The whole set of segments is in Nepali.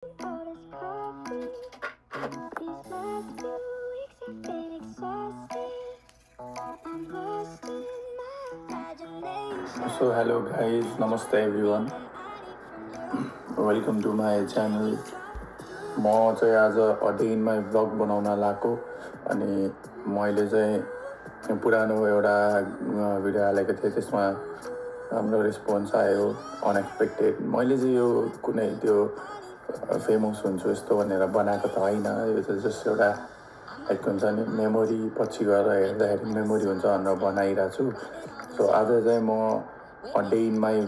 So hello guys, namaste everyone. Welcome to my channel. म चाहिँ आज a day in my blog बनाउन लागेको अनि मैले चाहिँ पुरानो एउटा भिडियो हालेको थिएँ, त्यसमा राम्रो रेस्पोन्स आयो अनएक्सपेक्टेड। मैले चाहिँ यो कुनै त्यो फेमस हुन्छु यस्तो भनेर बनाएको त होइन, यो चाहिँ जस्ट एउटा लाइक हुन्छ नि मेमोरी, पछि गएर हेर्दाखेरि मेमोरी हुन्छ भनेर बनाइरहेको छु। सो आज चाहिँ म a day in my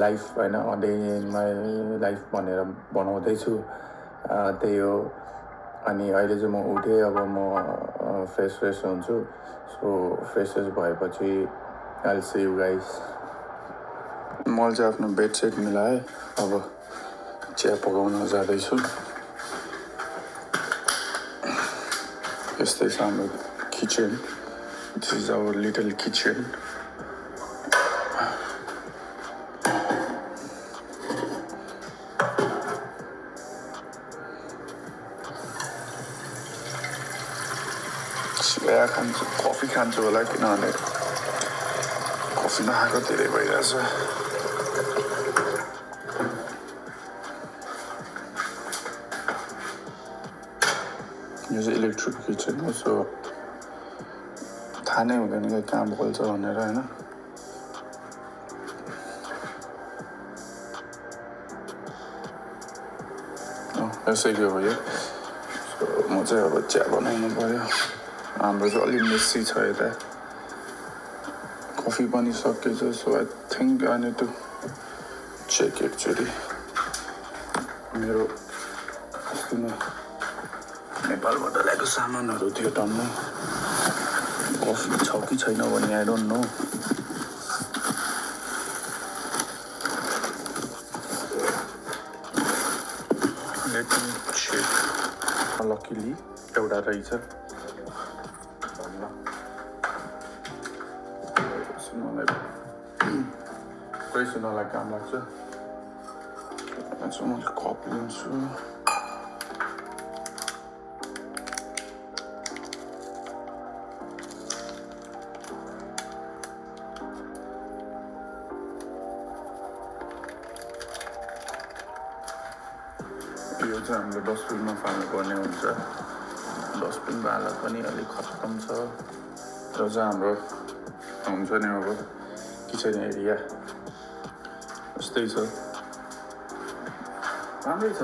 life होइन, a day in my life भनेर बनाउँदैछु, त्यही हो। अनि अहिले चाहिँ म उठेँ, अब म फ्रेस हुन्छु। सो फ्रेस भएपछि I will see you guys. मैले चाहिँ आफ्नो बेडसिट मिलाएँ, अब चिया पकाउन जाँदैछु। यस्तै छ हाम्रो kitchen. This is our little kitchen. चिया खान्छु, कफी खान्छु होला, किनभने कफी नखाएको धेरै भइरहेछ। यो चाहिँ इलेक्ट्रिक किचन हो, सो थाहा नै हुँदैन कि कहाँ बल्छ भनेर होइन। यसैको हो यो। सो म चाहिँ अब चिया बनाउनु पर्यो। हाम्रो चाहिँ अलि मेसी छ यता, कफी पनि सकेछ। So I think I need to check actually मेरो नेपालबाट ल्याएको सामानहरू थियो टन्नै, कफी छ कि छैन भने I don't know. Let me check. Luckily एउटा रहेछ। पुरै सुन्नलाई काम लाग्छ। म कप लिन्छु। यो चाहिँ हामीले डस्टबिनमा फाल्नुपर्ने हुन्छ। डस्टबिनको हालत पनि अलिक खत्तम छ। र चाहिँ हाम्रो हुन्छ नि अब किचन एरिया यस्तै छ, राम्रै छ।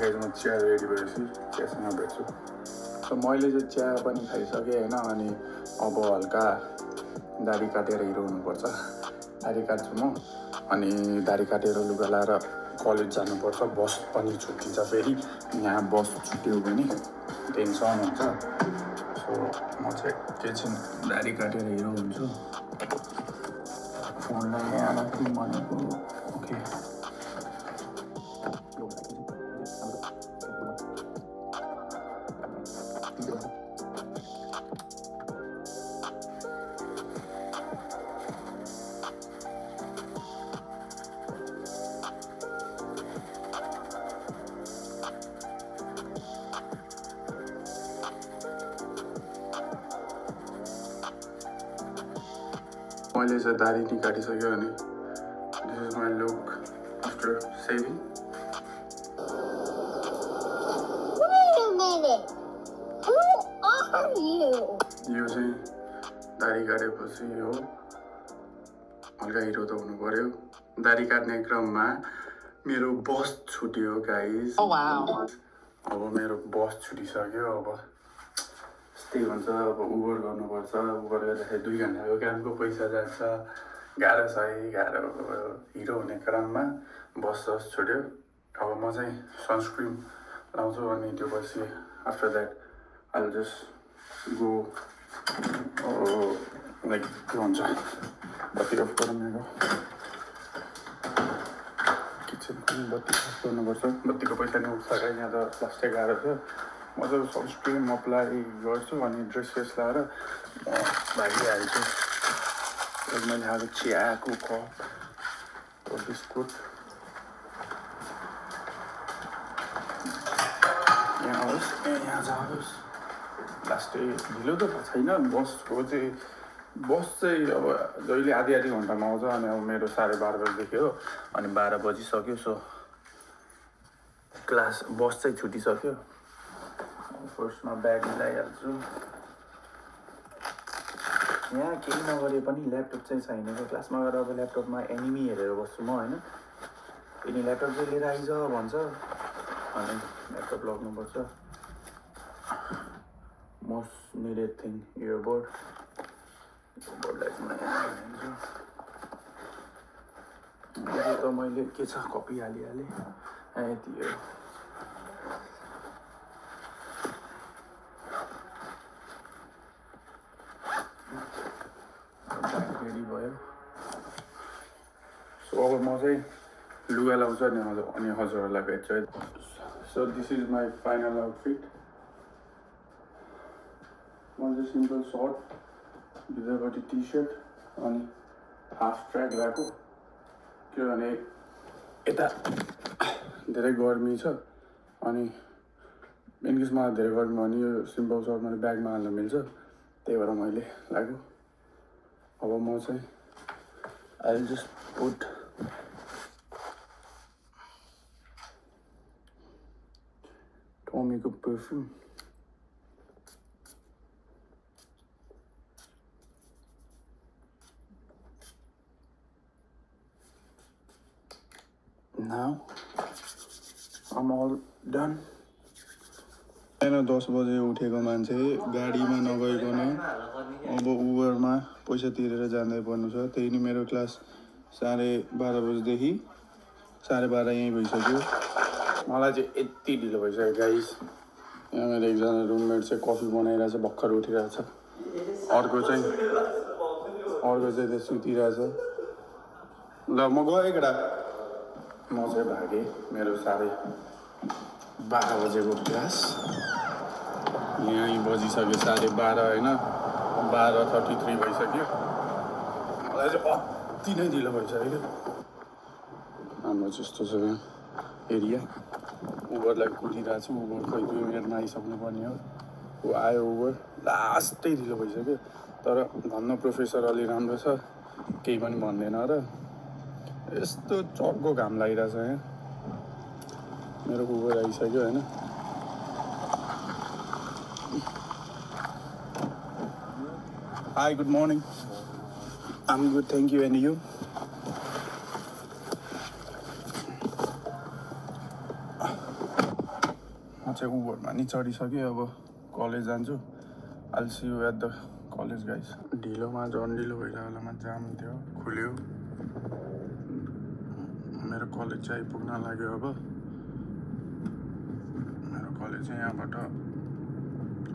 म चिया रेडी भएपछि चियासँग भेट्छु। सो मैले चाहिँ चिया पनि खाइसकेँ होइन। अनि अब हल्का दाढी काटेर हिरो हुनुपर्छ। दाढी काट्छु म, अनि दाढी काटेर लुगा लाएर कलेज जानुपर्छ। बस पनि छुट्टिन्छ फेरि, यहाँ बस छुट्यो भने टेन्सन हुन्छ। सो म चाहिँ एकैछिन दाढी काटेर हिरो हुन्छु। फोनलाई यहाँ राख्नु भनेको। ओके, मैले चाहिँ दाढी नि काटिसक्यो। अनि this is my look after shaving. यो चाहिँ दाढी काटेपछि हो, हल्का हिरो त हुनु पर्यो। दाढी काट्ने क्रममा मेरो बस छुट्यो गाइस। अब मेरो बस छुटिसक्यो। अब त्यही भन्छ, अब उबर गर्नुपर्छ। उबर गर्दाखेरि 2 घन्टाको कामको पैसा जान्छ। गाह्रो छ है, गाह्रो। हिरो हुने क्रममा बस छुट्यो। अब म चाहिँ सनस्क्रिन लाउँछु, अनि त्यो पछि after that I will just go like के भन्छ, बत्ती अफ गरौँ। मेरो किचनको पनि बत्ती अफ गर्नुपर्छ। बत्तीको पैसा नि उठ्छ क्या, यहाँ त लास्टै गाह्रो छ। म चाहिँ सनस्क्रिन अप्लाई गर्छु, अनि ड्रेस लाएर म भागिहाल्छु। मैले खाएको चियाको कप, बिस्कुट यहाँ जाओस् लास्टै ढिलो त छैन बसको चाहिँ बस चाहिँ अब जहिले आधी घन्टामा आउँछ अनि अब मेरो 12:30 बजीदेखि हो अनि 12 बजिसक्यो सो क्लास बस चाहिँ छुटिसक्यो फर्स्टमा ब्याग मिलाइहाल्छु यहाँ केही नगरे पनि ल्यापटप चाहिँ छैन क्या क्लासमा गएर अब ल्यापटपमा एनिमी हेरेर बस्छु म होइन अनि ल्यापटप चाहिँ लिएर आइज भन्छ अनि ल्यापटप लग्नुपर्छ मोस्ट निडेड थिङ इयरबोर्डलाई चाहिँ म यहाँ हालिदिन्छु त मैले के छ कपी हालिहालेँ यति हो रेडी भयो सो अब म चाहिँ लुगा लाउँछु अनि हजुरहरूलाई भेट्छु है so this is my final outfit म चाहिँ सिम्पल सर्ट भित्रपट्टि टी सर्ट अनि हाफ ट्र्याक लगाएको किनभने यता धेरै गर्मी छ अनि इनकेस मलाई धेरै गर्मी भयो भने यो सिम्पल सर्ट मैले ब्यागमा हाल्न मिल्छ त्यही भएर मैले लाग्यो अब म चाहिँ आई विल जस्ट पुट टमीको perfume Now I'm all done. 10 बजे उठेको मान्छे गाडीमा नगइकन अब उबरमा पैसा तिरेर जाँदै पर्नु छ त्यही नि मेरो क्लास 12:30 बजेदेखि 12:30 यहीँ भइसक्यो मलाई चाहिँ यति ढिलो भइसक्यो गाइस यहाँ मेरो एकजना रुममेट चाहिँ कफी बनाइरहेछ भर्खर उठिरहेछ अर्को चाहिँ त्यो सुतिरहेछ ल म गएँ केटा म चाहिँ भागेँ मेरो 12:30 बजेको क्लास यहीँ बजिसक्यो 12:30 होइन 12:33 भइसक्यो मलाई चाहिँ अति नै ढिलो भइसक्यो हाम्रो जस्तो छ यहाँ एरिया उबरलाई कुदिरहेको छु उबर खै 2 मिनटमा आइसक्नु पर्ने हो ऊ आयो उबर लास्टै ढिलो भइसक्यो तर भन्न प्रोफेसर अलि राम्रो छ केही पनि भन्दैन र यस्तो चर्को घाम लागिरहेछ यहाँ मेरो उबर आइसक्यो होइन hi good morning I'm good thank you and you म चाहिँ उबरमा नि चढिसकेँ अब कलेज जान्छु I'll see you at the college guys ढिलोमा झन् ढिलो भइरहेको बेलामा जाम थियो खुल्यो मेरो कलेज चाहिँ आइपुग्न लाग्यो अब मेरो कलेज चाहिँ यहाँबाट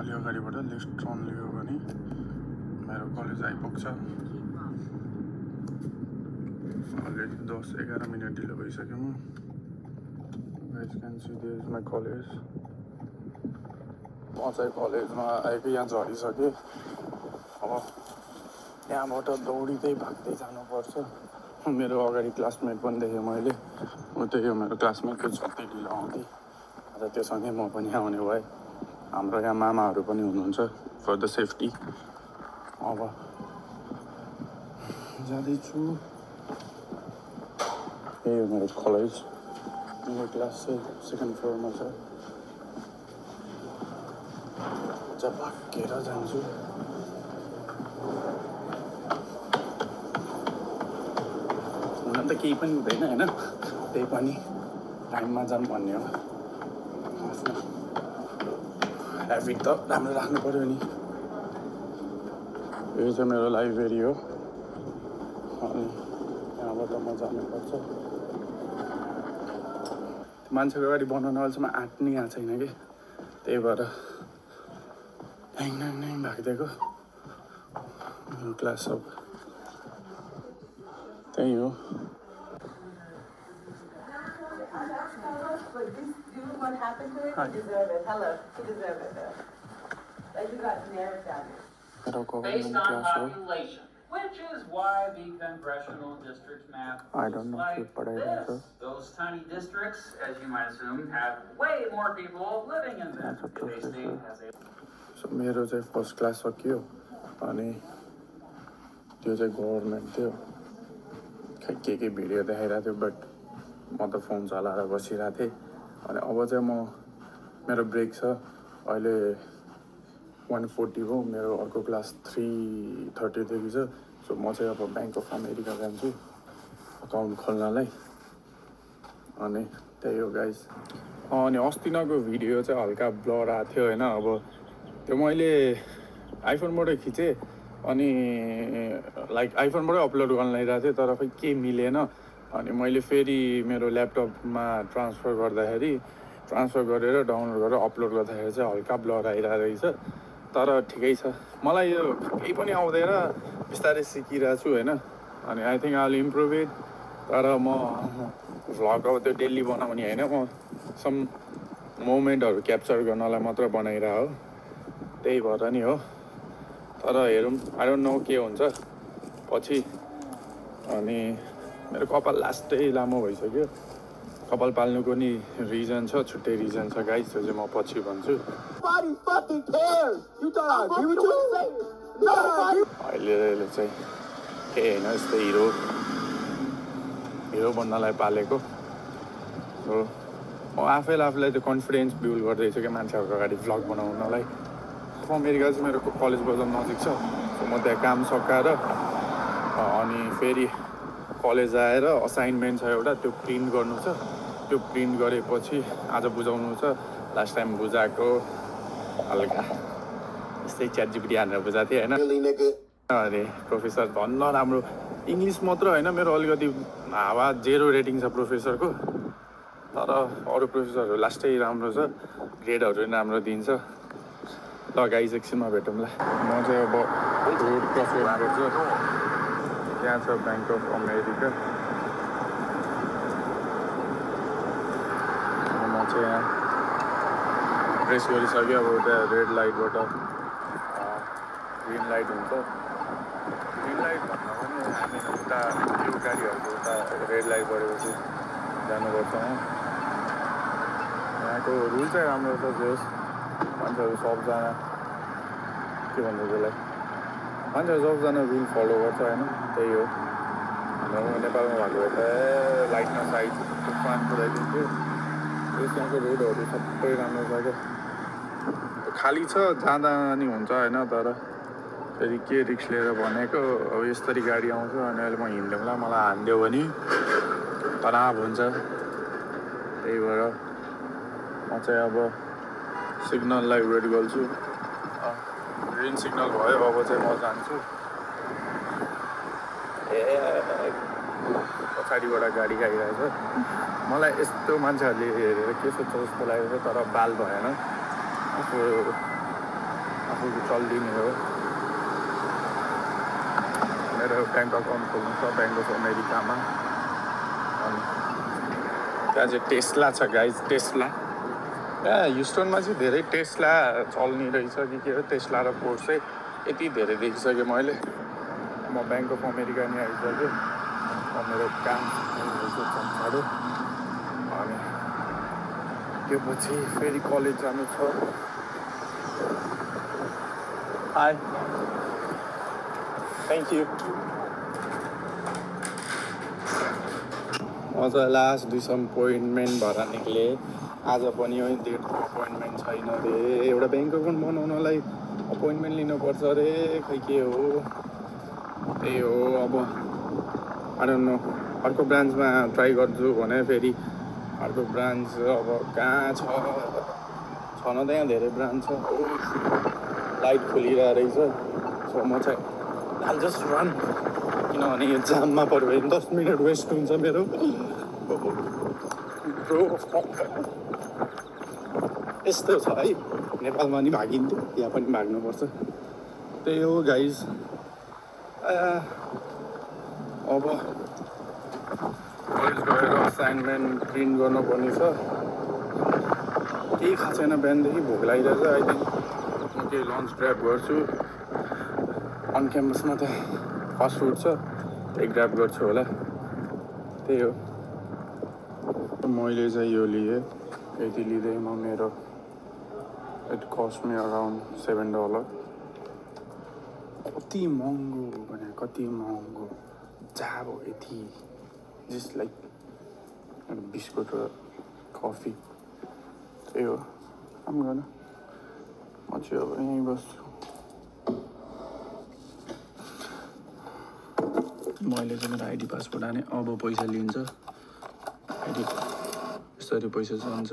अलि अगाडिबाट लेफ्ट टर्न लियो भने मेरो कलेज आइपुग्छ अलरेडी 10-11 मिनट ढिलो भइसक्यो म guys can see this is my college म चाहिँ कलेजमा आएको यहाँ झरिसकेँ अब यहाँबाट दौडिँदै भाग्दै जानुपर्छ मेरो अगाडि क्लासमेट पनि देखेँ मैले ऊ त्यही हो मेरो क्लासमेटको जति ढिलो आउँथेँ र त्योसँगै म पनि आउने भएँ हाम्रो यहाँ मामाहरू पनि हुनुहुन्छ फर द सेफ्टी अब जाँदैछु यही हो मेरो कलेज मेरो क्लास चाहिँ 2nd फ्लोरमा छ भागेर जान्छु हुन त केही पनि हुँदैन होइन त्यही पनि टाइममा जाऊँ भन्ने हो आफ्नो ह्याबिट त राम्रो राख्नु पऱ्यो नि यो चाहिँ मेरो लाइब्रेरी हो अनि यहाँबाट म जानुपर्छ मान्छेको अगाडि बनाउन अहिलेसम्म आँट्नै आएको छैन कि त्यही भएर नै भागिदिएको क्लास अब त्यही हो What happened to it? You deserve it. Hello. You deserve it. Like you got nerves down here. Based on population, which is why the congressional district map I looks don't know like if padai this. Those tiny districts, as you might assume, have way more people living in them. If a state has a So मेरो चाहिँ फर्स्ट क्लास सकियो अनि त्यो चाहिँ गभर्नमेन्ट थियो खै के भिडियो देखाइरहेको थियो बट म त फोन चलाएर बसिरहेको थिएँ अनि अब चाहिँ मेरो ब्रेक छ अहिले 1:40 हो मेरो अर्को क्लास 3:30 छ सो म चाहिँ अब ब्याङ्क अफ अमेरिका जान्छु अकाउन्ट खोल्नलाई अनि त्यही हो गाइस अनि अस्तिनको भिडियो चाहिँ हल्का ब्लर आएको थियो होइन अब त्यो मैले आइफोनबाटै खिचेँ अनि लाइक आइफोनबाटै अपलोड गर्न लागिरहेको थिएँ तर खै के मिलेन अनि मैले फेरि मेरो ल्यापटपमा ट्रान्सफर गरेर डाउनलोड गरेर अपलोड गर्दाखेरि चाहिँ हल्का ब्लर आइरहेको रहेछ तर ठिकै छ मलाई यो केही पनि आउँदैन बिस्तारै सिकिरहेको छु होइन अनि I think I will improve it तर म भ्लग अब त्यो डेली बनाउने होइन म सम मोमेन्टहरू क्याप्चर गर्नलाई मात्र बनाइरहेको हो त्यही भएर नि हो तर हेरौँ आई डोन्ट नो के हुन्छ पछि अनि मेरो कपाल लास्टै लामो भइसक्यो कपाल पाल्नुको नि रिजन छ छुट्टै रिजन छ गाइस त्यो चाहिँ म पछि भन्छु अहिले चाहिँ केही होइन यस्तै हिरो बन्नलाई पालेको हो म आफैलाई त्यो कन्फिडेन्स बिल्ड गर्दैछु क्या मान्छेहरूको अगाडि भ्लग बनाउनलाई अमेरिका चाहिँ मेरो कलेज बजार नजिक छ सो म त्यहाँ काम सकाएर अनि फेरि कलेज आएर असाइनमेन्ट छ एउटा त्यो प्रिन्ट गर्नु छ त्यो प्रिन्ट गरेपछि आज बुझाउनु छ लास्ट टाइम बुझाएको हल्का यस्तै च्याट जिपिटी हानेर बुझाएको थिएँ होइन अरे प्रोफेसर धन्न राम्रो इङ्ग्लिस मात्र होइन मेरो अलिकति हावा 0 रेटिङ छ प्रोफेसरको तर अरू प्रोफेसरहरू लास्टै राम्रो छ ग्रेडहरू पनि राम्रो दिन्छ ल गाइस एकछिनमा भेटौँला म चाहिँ अब रोड क्रस गर्नुपर्छ त्यहाँ छ ब्याङ्क अफ अमेरिका म चाहिँ यहाँ प्रेस गरिसक्यो अब त्यहाँ रेड लाइटबाट ग्रिन लाइट हुन्छ ग्रिन लाइट भन्दा पनि हामी उता त्यो गाडीहरूको उता रेड लाइट परेपछि जानुपर्छ यहाँको रुल चाहिँ राम्रो छ जस मान्छेहरू सबजना के भन्छ त्यसलाई मान्छेहरू सबजना रुल फलो गर्छ होइन त्यही हो हाम्रो नेपालमा भएको भए त लाइटमा साइड तुफान पुऱ्याइदिन्थ्यो त्यहाँको रोडहरू सबै राम्रो छ क्या खाली छ जाँदा नि हुन्छ होइन तर फेरि के रिक्स लिएर भनेको अब यसरी गाडी आउँछ अनि अहिले म हिँड्दैला मलाई हानिदियो भने तनाव हुन्छ त्यही भएर म चाहिँ अब सिग्नललाई वेट गर्छु ग्रिन सिग्नल भयो अब चाहिँ म जान्छु पछाडिबाट गाडी आइरहेछ मलाई यस्तो मान्छेहरूले हेरेर के सोध्छ जस्तो लागेको छ तर बाल भएन आफू चल्दिने हो मेरो ब्याङ्क अकाउन्ट खोल्नु छ ब्याङ्क अफ अमेरिकामा अनि त्यहाँ चाहिँ टेस्ला छ गाइज टेस्ला यहाँ ह्युस्टनमा चाहिँ धेरै टेस्ला चल्ने रहेछ कि के हो टेस्ला र पोर्से यति धेरै देखिसकेँ मैले म ब्याङ्क अफ अमेरिका नि आइसक्यो मेरो काम छाडो अनि त्यो पछि फेरि कलेज जानु छ हाई थ्याङ्क यू म चाहिँ लास्ट डिसअपोइन्टमेन्ट भएर निक्लेँ आज पनि है डेटको अपोइन्टमेन्ट छैन अरे एउटा ब्याङ्क अकाउन्ट बनाउनलाई अपोइन्टमेन्ट लिनुपर्छ अरे खै के हो त्यही हो अब आई डोन्ट नो अर्को ब्रान्चमा ट्राई गर्छु भने फेरि अर्को ब्रान्च अब कहाँ छ न त यहाँ धेरै ब्रान्च छ लाइट खोलिरहेको रहेछ सो म चाहिँ आई जस्ट रन किनभने यो जाममा पऱ्यो भने 10 मिनट वेस्ट हुन्छ मेरो यस्तो छ है नेपालमा नि भागिन्थ्यो यहाँ पनि भाग्नुपर्छ त्यही हो गाइज अब कलेज गएर असाइनमेन्ट प्रिन्ट गर्नुपर्ने छ केही खाएको छैन बिहानदेखि भोक लागिरहेछ आई थिङ्क म केही लन्च ग्र्याब गर्छु अन क्याम्पसमा त फास्ट फुड छ त्यही ग्राब गर्छु होला त्यही हो मैले चाहिँ यो लिएँ यति लिँदैमा मेरो इट कस्ट मी अराउन्ड $7 कति महँगो भने कति महँगो जाबो यति जस्ट लाइक बिस्कुट र कफी त्यही हो काम गर्न म चाहिँ अब यहीँ बस्छु मैले चाहिँ मेरो आइडी पासपोर्ट हाने अब पैसा लिन्छ आइडी यसरी पैसा जान्छ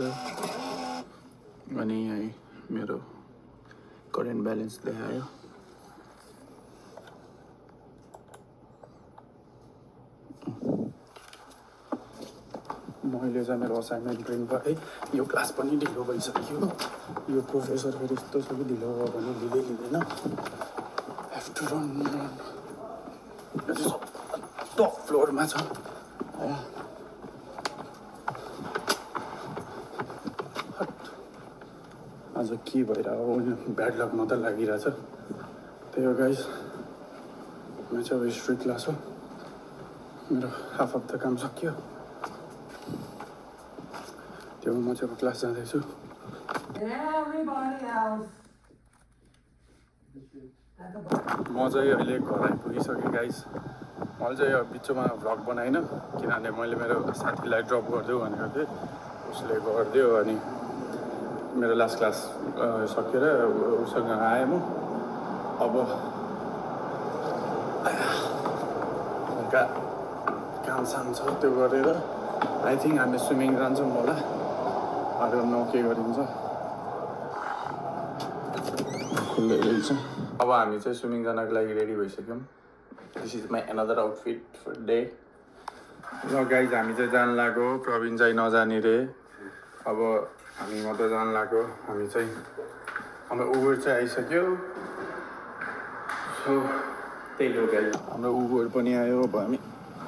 अनि यहीँ मेरो करेन्ट ब्यालेन्स देखायो मैले चाहिँ मेरो असाइनमेन्ट प्रिन्ट गरेँ यो क्लास पनि ढिलो भइसक्यो यो प्रोफेसर फेरि यस्तो छ कि ढिलो भयो भने लिँदैन हेभ टु रन टप फ्लोरमा छ आज के भइरहेको ब्याड लक मात्रै लागिरहेछ त्यही हो गाइस म चाहिँ अब हिस्ट्री क्लास हो मेरो हाफ अफ द काम सकियो त्यो म चाहिँ अब क्लास जाँदैछु म चाहिँ अहिले घर आइपुगिसकेँ गाइस मैले चाहिँ यो बिचमा भ्लग बनाइनँ किनभने मैले मेरो साथीलाई ड्रप गरिदियो भनेको थिएँ उसले गरिदियो अनि मेरो लास्ट क्लास सकेर उसँग आएँ म अब हल्का काम साम छ त्यो गरेर आई थिङ्क हामी स्विमिङ जान्छौँ होला अरू न के गरिन्छ खुल्लै रहेछ अब हामी चाहिँ स्विमिङ जानको लागि ready भइसक्यौँ this is my another outfit for day र गाइज हामी चाहिँ जान लाग्यो प्रवीण चाहिँ नजाने रे अब हामी मात्रै जान लाग्यो हामी चाहिँ हाम्रो उबर चाहिँ आइसक्यो सो त्यही हो गाइज हाम्रो उबर पनि आयो अब हामी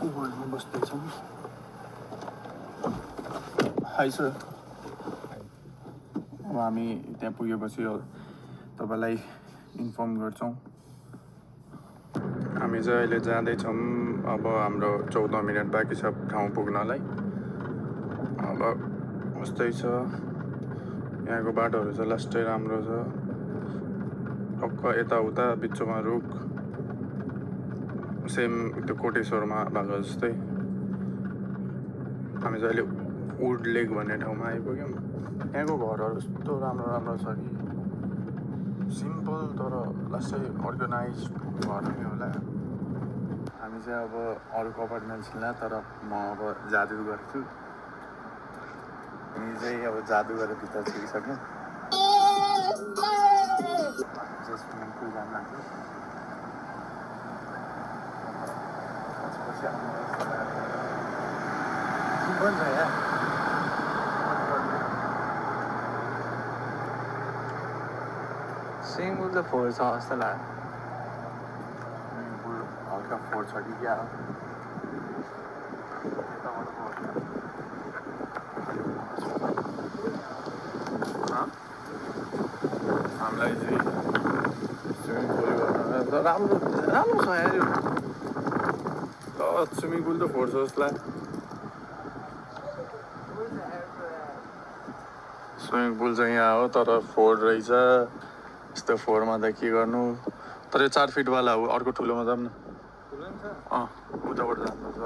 उबरमा बस्दैछौँ हाई सर अब हामी त्यहाँ पुगेपछि तपाईँलाई इन्फर्म गर्छौँ हामी चाहिँ अहिले जाँदैछौँ अब हाम्रो 14 मिनट बाँकी छ ठाउँ पुग्नलाई अब कस्तै छ यहाँको बाटोहरू चाहिँ लास्टै राम्रो छ टक्क यताउता बिचमा रुख सेम त्यो कोटेश्वरमा भएको जस्तै हामी चाहिँ अहिले वुड लेक भन्ने ठाउँमा आइपुग्यौँ यहाँको घरहरू यस्तो राम्रो राम्रो छ कि सिम्पल तर लास्टै अर्गनाइज घर नै होला हामी चाहिँ अब अरूको अपार्टमेन्ट छैन तर म अब जादु गर्छु हामी चाहिँ अब जादु गरेर भित्र छिरिसक्यौँ स्विमिङ पुल जान लाग्यो बन्छ यहाँ स्विमिङ पुल त फोहोर छ जस्तो लाग्यो स्विमिङ पुल हल्का फोहोर छ कि क्या हो हामीलाई चाहिँ स्विमिङ पुल गर्न राम्रो राम्रो छ यहाँ यो स्विमिङ पुल त फोहोर छ जस्तो लाग्यो स्विमिङ पुल चाहिँ यहाँ हो तर फोहोर रहेछ यस्तो फोहोरमा त के गर्नु तर यो 4 फिटवाला हो अर्को ठुलोमा जाऊँ न उताबाट जानुपर्छ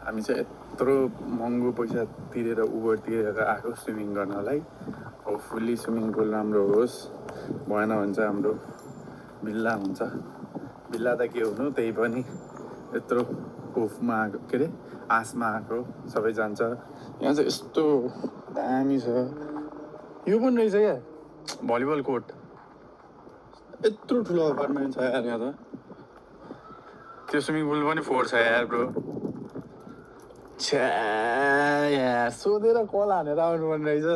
हामी चाहिँ यत्रो महँगो पैसा तिरेर उबर तिरेर आएको स्विमिङ गर्नलाई होपफुल्ली स्विमिङ पुल राम्रो होस् भएन भने चाहिँ हाम्रो बिल्ला हुन्छ बिल्ला त के हुनु त्यही पनि यत्रो होफमा आएको के अरे आसमा आएको सबै जान्छ यहाँ चाहिँ यस्तो दामी छ यो पनि रहेछ क्या भलिबल कोर्ट यत्रो ठुलो अपार्टमेन्ट छ यार यहाँ त त्यो स्विमिङ पुल पनि फोहोर छ यार ब्रो छ्या यार सोधेर कल हानेर आउनुपर्ने रहेछ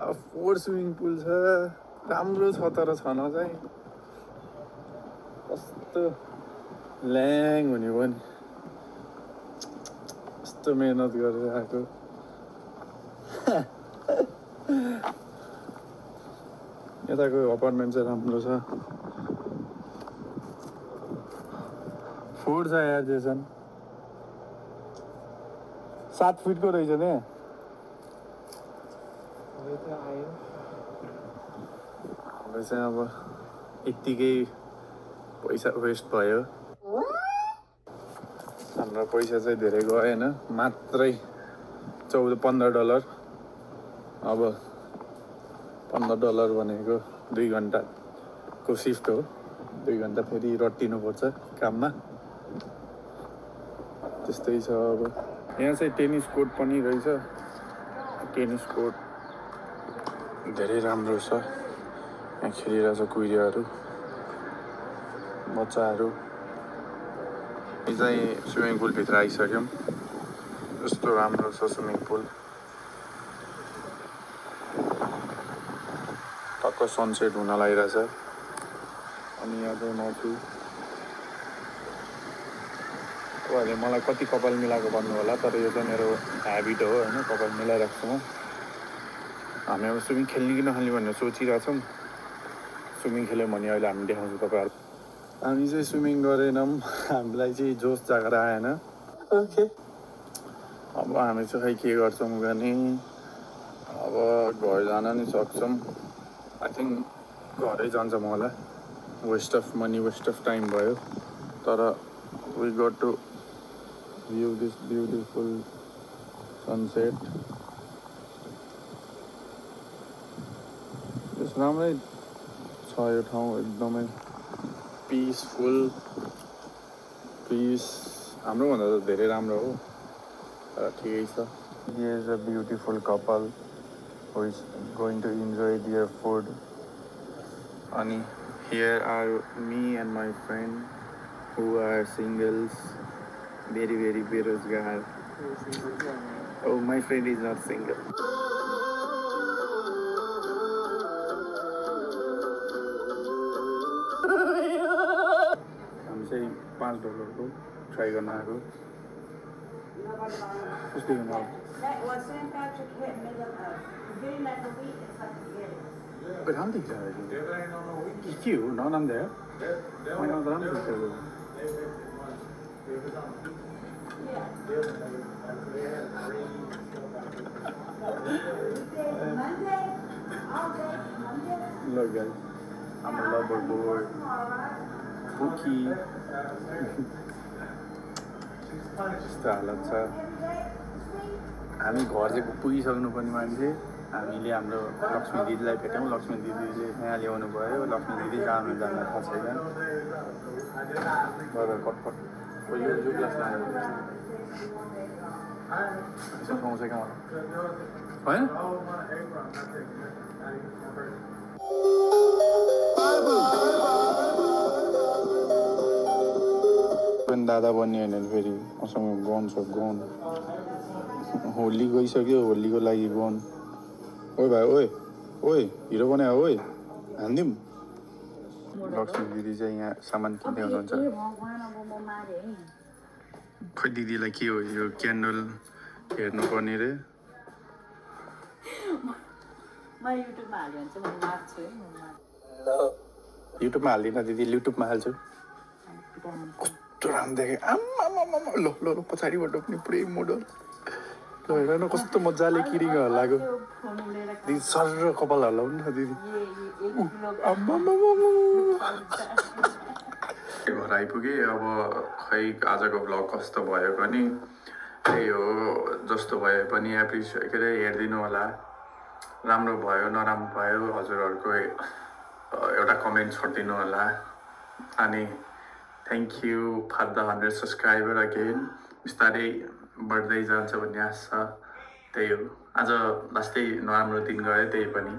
अब फोहोर स्विमिङ पुल छ राम्रो छ तर छन चाहिँ कस्तो ल्याङ हुने पनि यस्तो मेहनत गरेर आएको यताको अपार्टमेन्ट चाहिँ राम्रो छ फुड छ यार जेसन 7 फिटको रहेछ नि हाम्रो चाहिँ अब यत्तिकै पैसा वेस्ट भयो हाम्रो पैसा चाहिँ धेरै गएन मात्रै $15 अब $15 भनेको 2 घन्टाको सिफ्ट हो 2 घन्टा फेरि रटिनुपर्छ काममा त्यस्तै छ अब यहाँ चाहिँ टेनिस कोर्ट पनि रहेछ टेनिस कोर्ट धेरै राम्रो छ यहाँ खेलिरहेछ कुहिराहरू बच्चाहरू यो चाहिँ स्विमिङ पुलभित्र आइसक्यौँ यस्तो राम्रो छ स्विमिङ पुल टक्क सनसेट हुन लागिरहेछ अनि यहाँ चाहिँ म छु तपाईँहरूले मलाई कति कपाल मिलाएको भन्नु होला तर यो चाहिँ मेरो ह्याबिट हो होइन कपाल मिलाइराख्छु म हामी अब स्विमिङ खेल्ने कि नखेल्ने भनेर सोचिरहेछौँ स्विमिङ खेल्यौँ भने अहिले हामी देखाउँछौँ तपाईँहरू हामी चाहिँ स्विमिङ गरेनौँ हामीलाई चाहिँ जोस जागर आएन ओके अब हामी चाहिँ खै के गर्छौँ भने अब घर जान नि सक्छौँ आई थिङ्क घरै जान्छौँ होला waste of money waste of time भयो तर we got to view this beautiful sunset yes राम्रै छ यो ठाउँ एकदमै पिसफुल पिस हाम्रोभन्दा त धेरै राम्रो हो तर ठिकै छ here is a beautiful couple who is going to enjoy their food अनि here are me and my friend who are singles very very बेरोजगार oh my friend is not single चाहिँ $5 को ट्राई गर्न आएको कस्तो गर्नु अब राम्रो देख्छ के हो नराम्रो मैले त राम्रो देख्छ ल गाइस हाम्रो लभर बोय बुकी यस्तो हालत छ हामी घर चाहिँ पुगिसक्नुपर्ने मान्छे हामीले हाम्रो लक्ष्मी दिदीलाई भेट्यौँ लक्ष्मी दिदीले यहाँ ल्याउनु भयो लक्ष्मी दिदी जानु जान थाहा छैन गएर कटकट यो ग्लास लानु यसो पाउँछ क्या मलाई होइन दादा बन्ने होइन फेरि मसँग गन छ गन होली गइसक्यो होलीको लागि गन ओए भाइ ओए ओए हिरो बनायो ओए हानिदिउँ लक्ष्मी दिदी चाहिँ यहाँ सामान किन्दै हुनुहुन्छ खै दिदीलाई के हो यो क्यान्डल हेर्नुपर्ने रे युट्युबमा हाल्दिनँ दिदी युट्युबमा हाल्छु कस्तो राम्रो देखेँ आम्मा ल ल ल पछाडिबाट पनि पुरै मोडल ल हेर न कस्तो मजाले किरिङ हल्लाएको दिदी सर कपाल हल्लाउनु न दिदी घर आइपुगेँ अब खै आजको भ्लग कस्तो भयो भने त्यही हो जस्तो भए पनि एप्रिसिएट के अरे हेरिदिनु होला राम्रो भयो नराम्रो भयो हजुरहरूको एउटा कमेन्ट छोडिदिनु होला अनि thank you for the 100 subscriber again बिस्तारै बढ्दै जान्छ भन्ने आशा छ त्यही हो आज लास्टै नराम्रो दिन गयो त्यही पनि